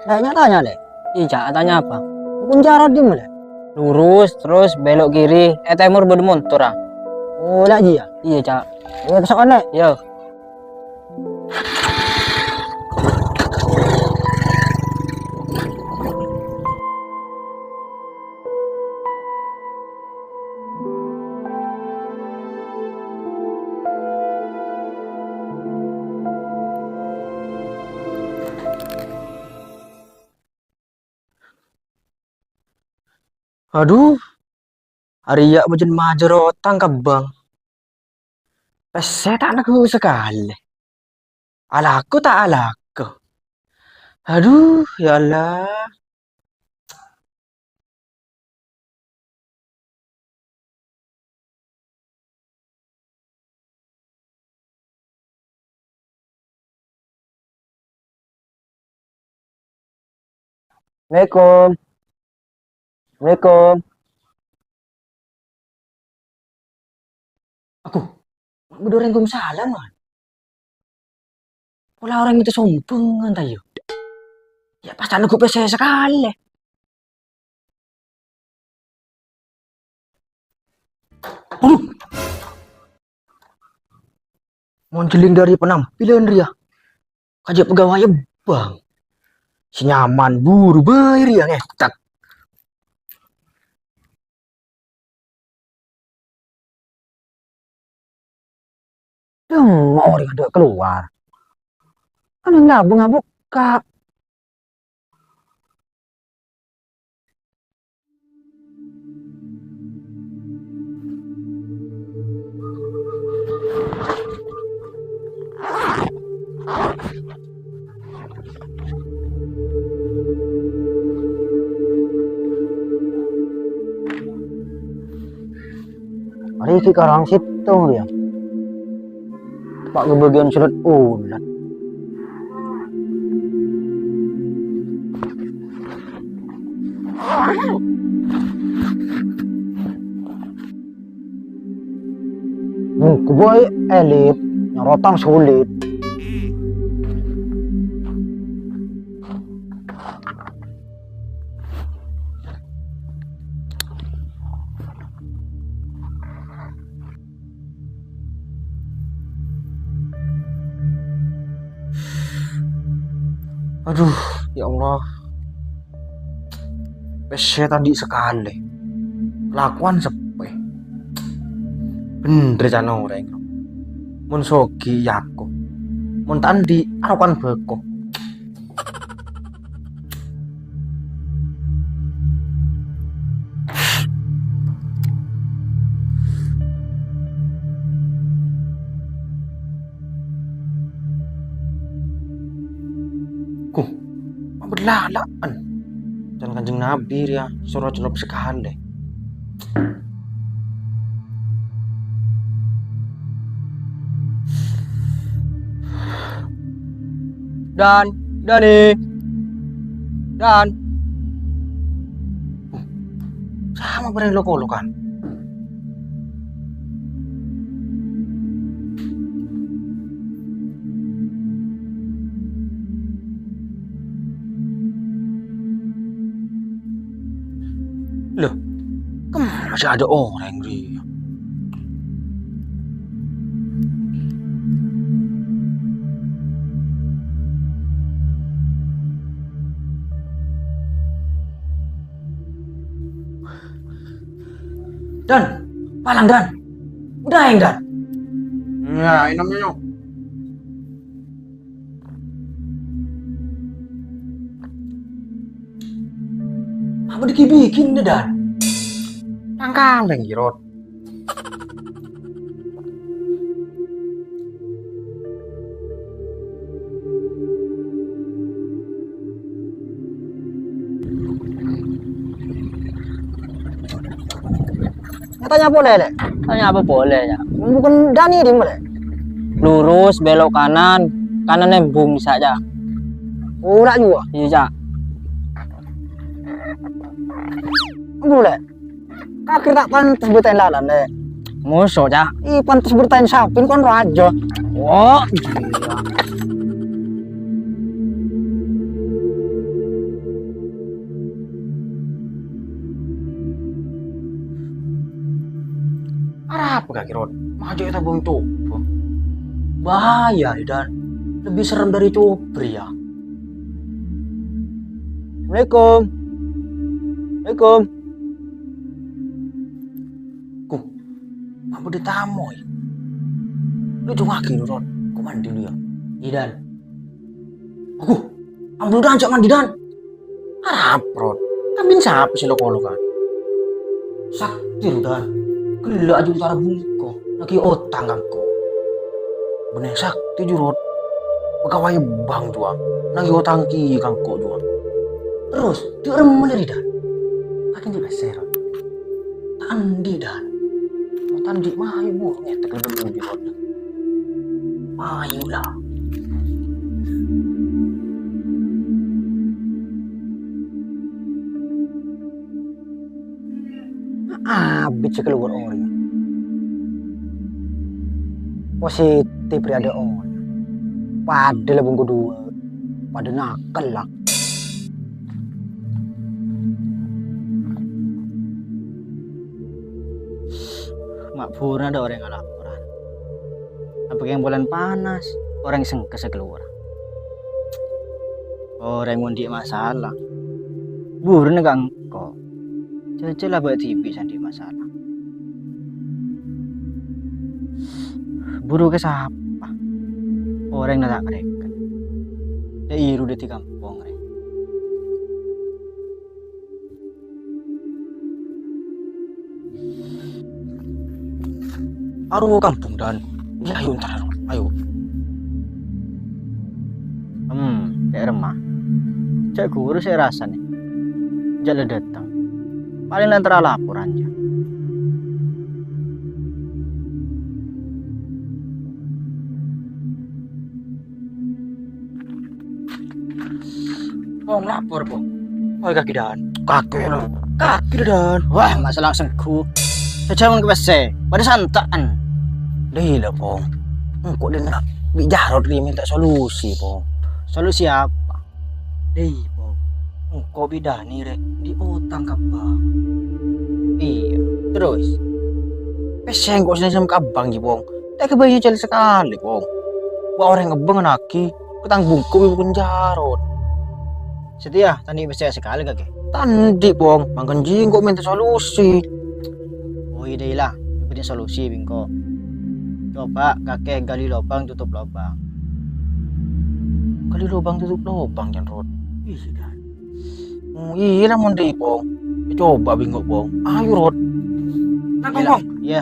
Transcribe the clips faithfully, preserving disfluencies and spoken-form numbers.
Lè', nya-tanya, Lè'. Iyâ, Cak, atanya apa? Kunci arah dimma, Lè'? Lurus, terros bèlok kiri, è tèmor bâdâ montor, ah. Oh, la' jiyâ? Iyâ, Cak. Iyâ, kasokan, Lè'. Iyâ. Adhu, arèya bâjâna majâr otang ka bank. Pèssè ta' neggu' sakalè. Alako ta' alako. Adhu, ya Allah. Assalamualaikum. Assalamualaikum. Aduh, bâdâ orèng Waalaikumsalam, man. Pola orèng mènta sombhângan, ta' iyâ? Iyâ, pas ta' neggu' pèssè sakalè. Aduh. Mon jhelleng dâri penampilan rèya, kajâ' pegawai bank. Sè nyaman buru bhâi rèya ngètèk. Dâng orèng adâ' kalowar. Kan yang labâng abukka'. Arèya ghi' karang sèttong rèya. Teppa' ka bâgiyân sèrèt ulat. Monggu bhâi elit, nyarotang sulit. Adhu, ya Allah. Pèssè ta' andi' sakalè. Kalakowan seppè. Bhendher ca'na orèng. Mon soghi, yako. Mon ta' andi', arokan bhâko. Ku, mabâdâ lala'an. Can Kanjeng Nabi rèya soro celop sakalè. Dan, Dani. Dan. Sama bhâreng lo-kolokan. Loh, kemma sè adâ' orèng rèya? Dan, palang, Dan. Udah, yang, Dan. Nah, ini namanya. Apa dikit-dikit nih, Dan? Tangkal yang girot. Tanya polè, Lè'. Tanya apa polè, ya? Bukan Dani, di mana? Lurus, belok kanan. Kanan embung bisa, Cak. Ora juga. Iya, Cak. Boleh. Kakè ta' pantes bârta'èn lalan, Lè'. Moso, Cak. Ih, pantes bârta'èn sapèn kon raja. Oh, iya. Arapa kakè, Rot? Maca' ètabung cobâ. Bahaya, Rè, Dan. Lebih serem dari cobri, ya. Assalamualaikum. Assalamualaikum. Ku, apa ada tamu, ya? Lu cuma gini, Rot. Ku mandi lu, ya. Iya, Dan. Aku, ambu Dan, cak mandi, Dan. Arapa, Rot? Kambing sapa sè lo-kolokan? Sakti, Dan. Gellâ' ajuntarra bungko, naghi otang ka engko'. Bânnè sakti, ju, Rot. Pegawai bank, juwâ. Naghi otang kèya ka engko', juwâ. Terros, dâ' remma lè rèya, Dan? Kakè andi' pèssè, Rot? Ta' andi', Dan. Mon ta' andi', mayu, Bu. Ngetek lebbi lebbi, Rot. Mayu, la. Abit sè kalowar orèng. Positif rè adâ' orèng. Padâ la bungko duwâ'. Padâ nakel la. Ma' buruna adâ' orèng alaporan. Apa kèng bulân panas, orèng sengka sè kalowar. Orèng mon andi' masalah, buruna ka engko'. Jhâjhâl abâ' dhibi' sè andi' masalah. Buru ka sapa? Orèng la ta' karèket. Dâ' Iru dâddhi kampong, rè. Arowa kampong, Dan. Ya, ayo, entar, ayo. Hmm, dâ' remma. Jhâ' ghuru sè rasanè. Jhâ' la dâteng. Palèng la entar laporan, jhâ'. Pong, lapor, Pong. Oi, kakè, Dan. Kakè, lo. Kakè, Dan. Wah, masalah senggu. Jhâjhâl mon ka pèssè. Padâ santa'an. Dâ' iyâ la, Pong. Engko' dâ' enna' bi' Jarot rè mènta solusi, Pong. Solusi apa? Dâ' iyâ, Pong. Engko' bi' Dani rè andi' otang ka bank. Iyâ, terros? Pèssè engko' sè èsem ka bank, jiyâ, Pong. Ta' èkabâjâ cèl sakalè, Pong. Wa orèng èbângngaghi, katang bungko bi' bungkona Jarot. Satèya, ta' andi' pèssè sakalè, kakè? Ta' andi', Pong. Mangkana jiyâ engko' mènta solusi. Oh, iyâ, dâ' iyâ la. Bâdâ solusi bi' engko'. Coba kakè gali lobang, tutup lobang. Gali lobang, tutup lobang, Jarot. Iyâ, kan. Oh, iyâ la, mon dâ' iyâ, Pong. Ècoba bi' engko', Pong. Ayo, Rot. Nangkong, Pong. Iyâ.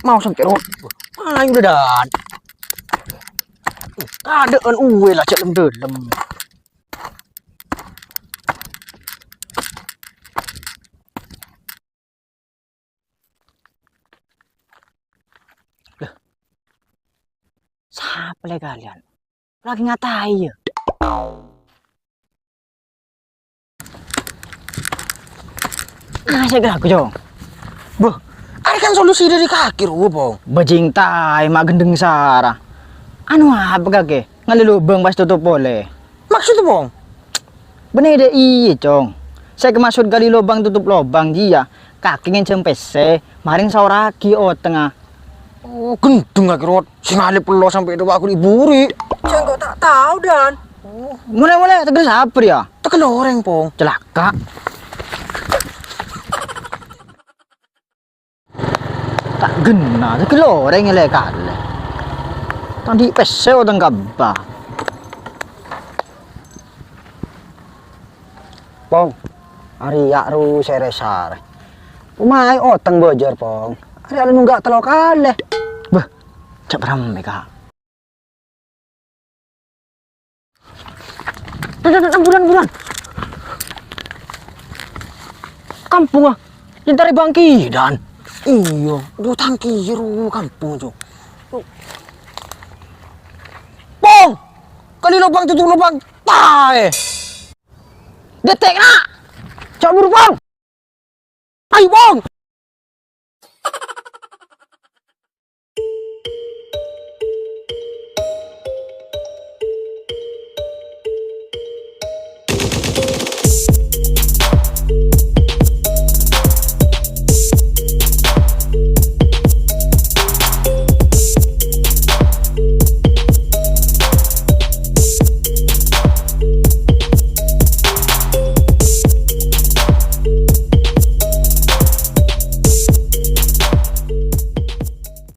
Mau sampè', Rot. Ayo, dâ', Dan. Kaadâ'ân uwè la cè' lem-dâlem. Lah, sapa lè kalèyan? Lagi ngatai, yâ? Ah, sè kalaku, Cong. Bâh, arè kan solusi dâri kakè rowa, Pong. Bajing tai, ma' gendheng sara. Anu apa kakè? Ngalè lobâng pas totop polè. Maksodda, Pong? Bânnè dâ' iyâ, Cong. Sè èkamaksod gali lobâng totop lobâng jiyâ, kakè ngènjhâm pèssè, marèng saoraghi otengnga. Oh, gendheng kakè, Rot. Sè ngalè pello sampè' dâpa' ghuli buri. Sèngko' ta' tao, Dan. Molè, molè, tegghâl sabâr, yâ. Tegghâl orèng, Pong. Calaka'. Ta' ghenna, tegghâl orèng èlè-kalè. Ta' andi' pèssè otang ka bank. Pong, arèya' ru sèrè-sarè. Pemaè otang bâjâr, Pong. Arèya' la nongghâ tello kalè. Bâh, jhâ' bârâmma, Ka'. Dan, dan, dan, buruan, buruan. Kampong, ah. Entarè bângkè, Dan. Iyâ, dhu tangkè ru kampong, Cong. Pong! Gali lobâng, totop lobâng. Taè! Dâteng, Na'! Jhâ' buru, Pong! Ayo, Pong!